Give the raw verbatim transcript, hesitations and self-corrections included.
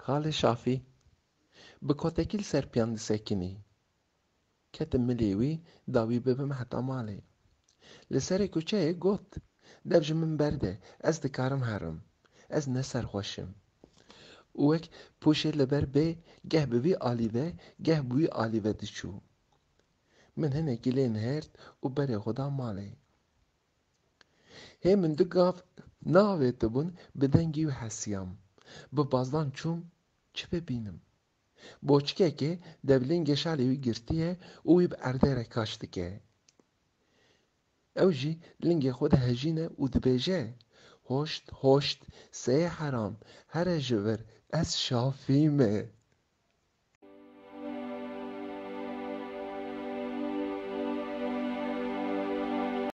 Xalê Şafî, bi kotekî li ser piyan disekinî. Ketim milê wî, da wî bibim heta malê. Li serê kuçeyê got, "Dev ji min berde, ez dikarim herim. Ez ne serxweş im." Û wek pûşê li ber bê, geh bi vî alî ve, geh bi wî alî ve diçû. Min hinekî lê nihêrt û berê xwe da malê. Hê min du gav navêtibûn, bi dengî wî hesiyam. Bi bazdan çûm, çi bibînim? Boçikekê dev lingê şalê wî girtiye û wî bi erdê re kaş dike. Ew jî lingê xwe dihejîne û dibêje, "Hoşt, hoşt, seyê heram, here ji vir, ez Şafî me."